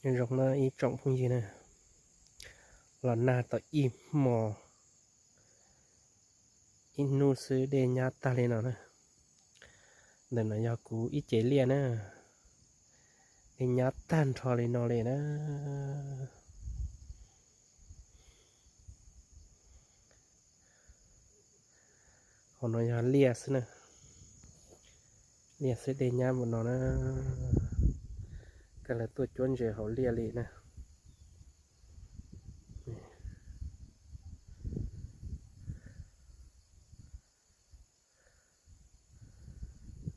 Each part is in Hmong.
Nyob zoo na ib tsoom phooj ywg na, los nag tau ib hmos ib hnub xwb dej nyab tag li no na. Ntawm no yog kuv ib ce liaj na, dej nyab tag nrho li no li na. Hauv no yog liaj xwb na, liaj xwb dej nyab mus no na. Koj lawv tuaj cuab ntses hauv liaj li na.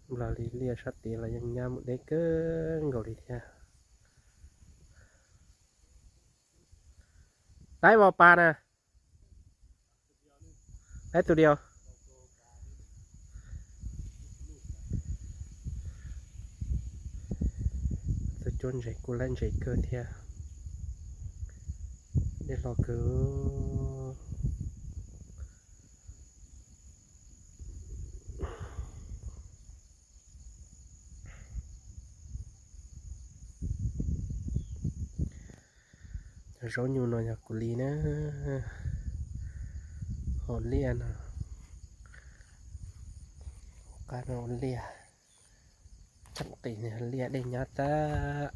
Nplog li liaj sab tid los yeej nyab mus deb kawg nkaus li thiab. Laib vos pas na. Laib tus diaus. Tus cuab ntses kuj laib ntses kawg thiab. Dej hlob kawg. Cov zaub nyuj no yog kuv li na, hauv liaj no, qab no liaj, tseem qis liaj dej nyab tag.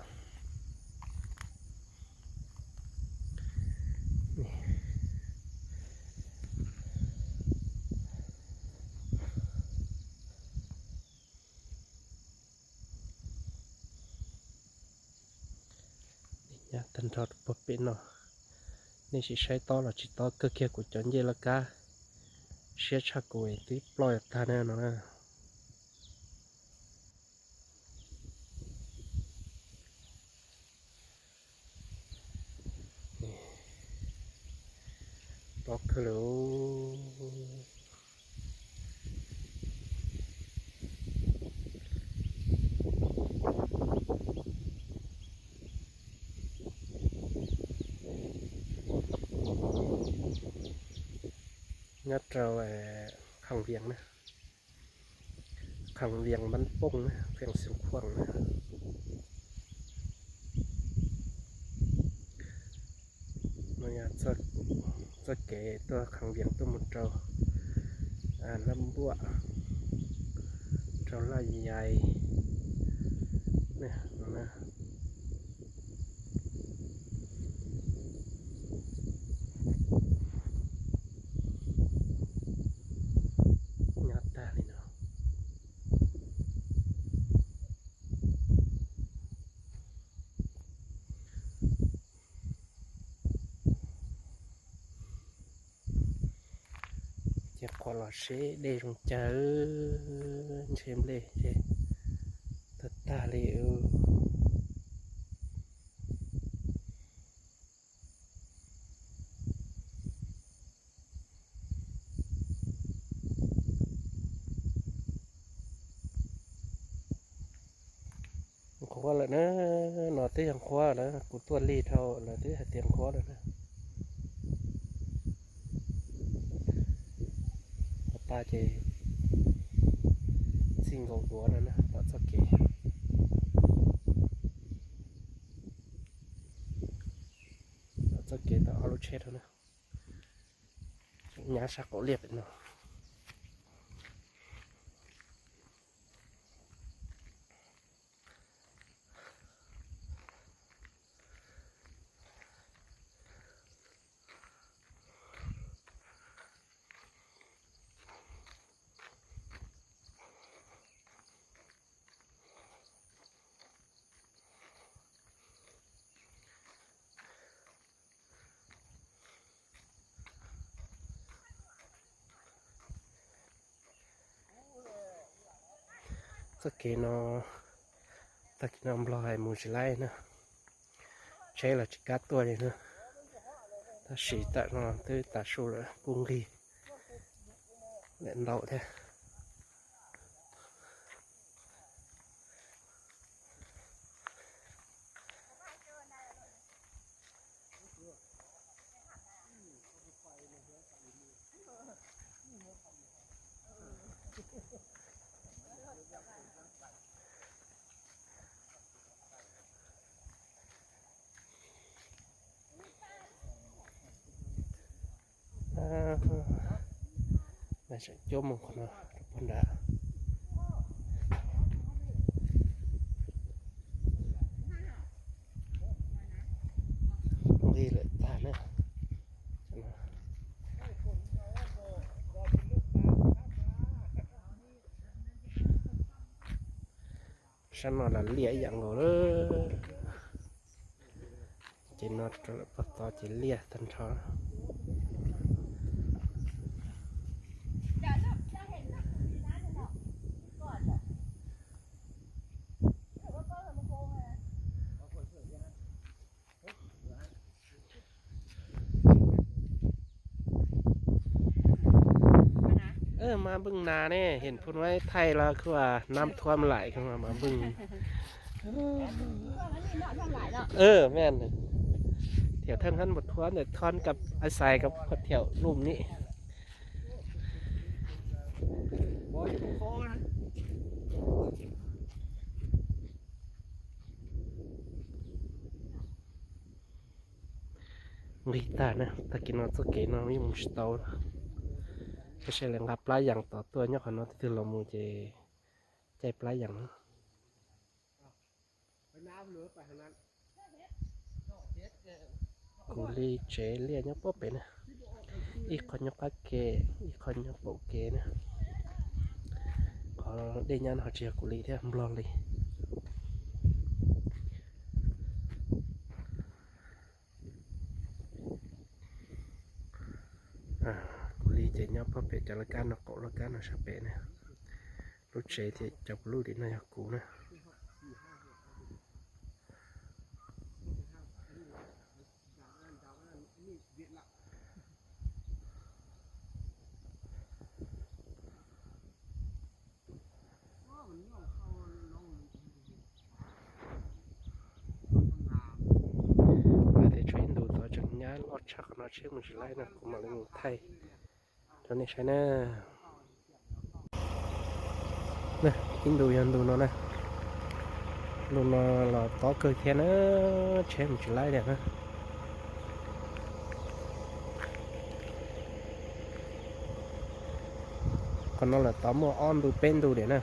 Nyab tag nrho puag pem no, nej sim saib tob los tsis tob kawg kiag kuv cov ncej laj kab siab tshaj kuv twb ploj tag na no na. Plob kawg li. Nyob rau Kham Vias na, Kham Vias Npab Pooj na, Vias Xeev Khuam na. No yog txoj kev tuaj Kham Vias tuaj mus rau Laj Npuam, rau Laj Yais. Nyob tag li no. Ces qhuav los seb dej zoo cas, ntshe nplej ces tag tag li. Nqhuav lawm na, no twb yog nqhuav na, kuv tuaj lig dhau lawv twb hais tias nqhuav lawm na. Hauv pas ces txij nkaus duav no na, tom txoj kev, tom txoj kev tau ob lub tsheb rau na, nyab sab qaum liaj pem no. Txoj kev no, tag kis no Nplog hais mus tsis laib na, tsheb los tsis kam tuaj li na, tab sis tam no twb tav su lawm kuj nqig lawm ntau thiab. Tseem cuab mus qhov no rau puag nrad. Nqis lawm tag na. Sab no los liaj ib yam nkaus lawm. Ces no rau lawm pog tod ces liaj tag nrho. Mas npwj nas ne, hnub no thaij los kuj nab thuam laim mas npwj. Thiab thaj hab mus thuam ntawm thon kab a xais kab qhuav thiaum lum ni. Nqis tag na, tag kis no txoj kev no yeej mus tsis tau. Saib saib lawv nqa plab yees tom tuaj nyob qhov no, tus twg los mus ces caij plab yees. Kuv li tsev liaj nyob pob pem na, ib qho nyob qab ke, ib qho nyob paum kev na. Qhov dej nyab no ho tsis yog kuv li thiab, nplog li. Kuv li ces nyob pob pem cov laj kab no, qaum laj kab no sab pem na. Lub tsev thiab cov puv luj tim no yog kuv na. Lawv tias tshuav ib ntus tod tseem nyab loj tshaj qhov no, tsheb mus tsis laib no, kuv mam li mus thaij rau nej saib na. Ib ntus yog ntus no na, ntus no los tob kawg thiab na, tsheb mus tsis laib li na. Qhov no lawm tod muaj ob ntu peb ntu li na.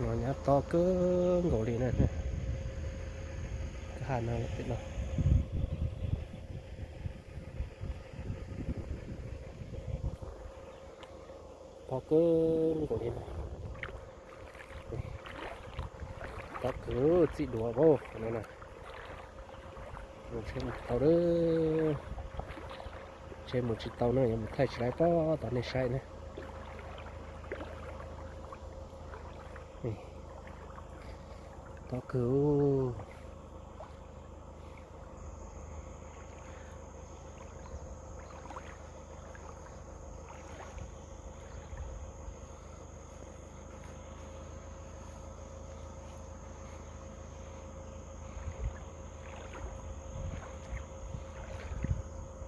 No nyab tob kawg nkaus li na. Kwj ha no lawm pem no. Tob kawg nkaus li na. Tob kawg txij duav no na. Tsheb mus tsis tau lawm. Tsheb mus tsis tau na, yuav mus thaij tsis laib pob tod nej saib na. Tob kawg.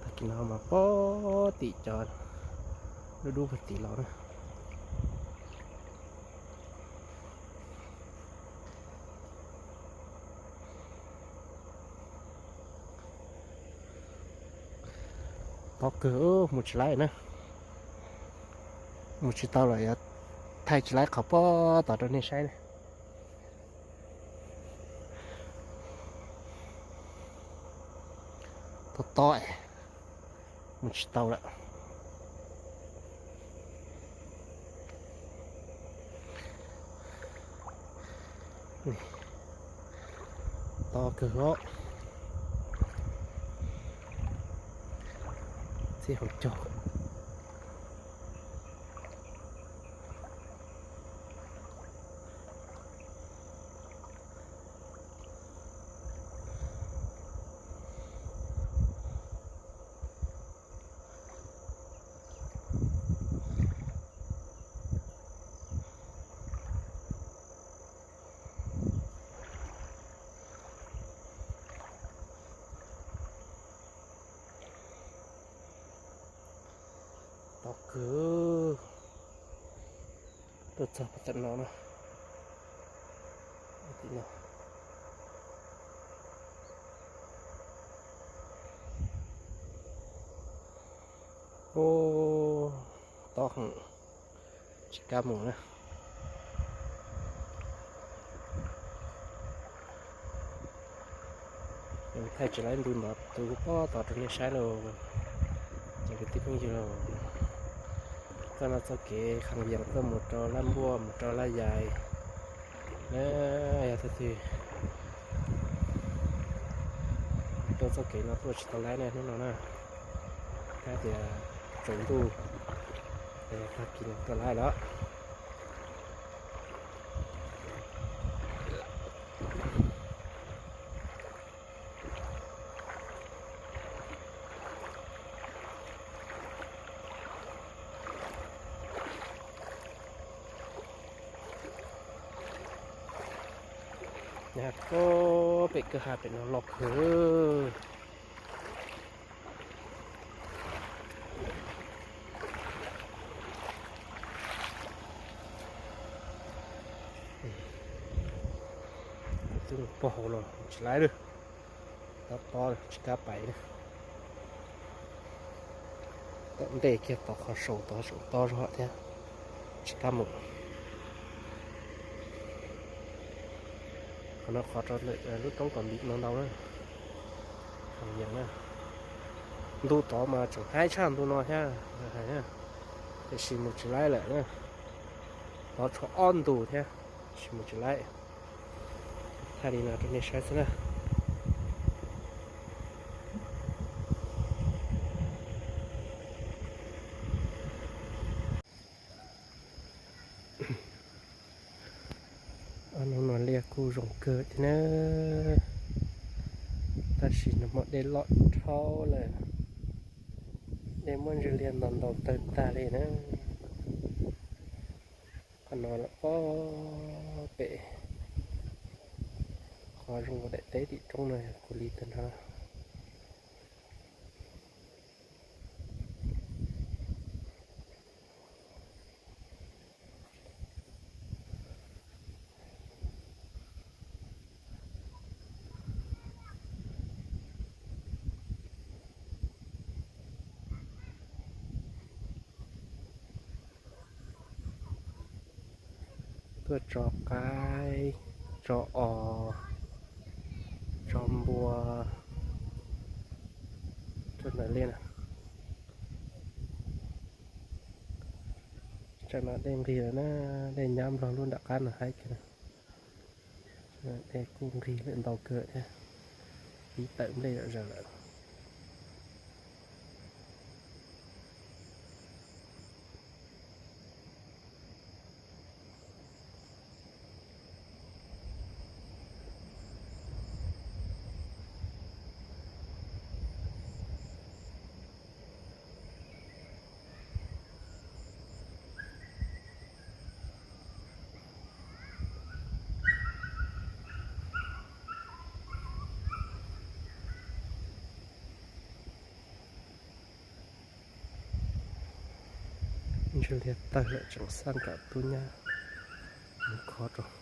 Tag kis no mas pog tim cov dub dub pog tim los na. Tob kawg, mus tsis laib na. Mus tsis tau los yuav thaij tsis laib qhov pob tod rau nej saib na. Tob tob, mus tsis tau lawm. Tob kawg os. Txij hauv caug. Tob kawg. Tuaj txog puag tom no na. Tim no. Ub, tob heev, tsis kam mus na. Thaij tsis laib ntu ntov tus pob tod rau nej saib lauj, cov kwv tij phooj ywg lauj. Txoj no txoj kev Khas Yees tuaj mus rau Laj Npuaj mus rau Laj Yais na. Yog thaum twg tuaj txoj kev no tuaj tsis tau laib ne hnub no na. Kav tias tsaus ntuj, tag kis no tuaj laib lawm. Pem kwj ha pem no loj kawg. Twb mus pog hauv los tsis laib lawm. Tob tob tsis kam pais na. Tom ntej kiag tod qhov saum tod saum tob zog thiab, tsis kam mus. Qhov no qhov rau ntawm lub roob kom ntiv no ntau na. Yees na. Ntu tod mas tseem haib tshaj ntu no thiab, tiam sis mus tsis laib lawm na. Tod tshuav ob ntu thiab, tiam sis mus tsis laib. Thaij li no rau nej saib xwb na. Ob hnub no liaj kuj zoo kawg thiab na, tab sis nag hmo dej loj dhau lawm, dej muab ntswg liaj ntaus ntaus tawg tag li na. Qhov no los pob pem qhov zoo ua daim teb tim roob no yog kuv li tag nrho. Tuaj tso qaib, tso os, tso npua, tso ntawd li na. Tsam no dej nqig lawm na, dej nyab nplog lub nram qab no haib kawg. Dej kuj nqig lawm ntau kawg thiab, pib tawm nplej zom zaws lawm. Ntswg liaj tawg lawm tseem xaj nkawm tub nyab mus khov rau.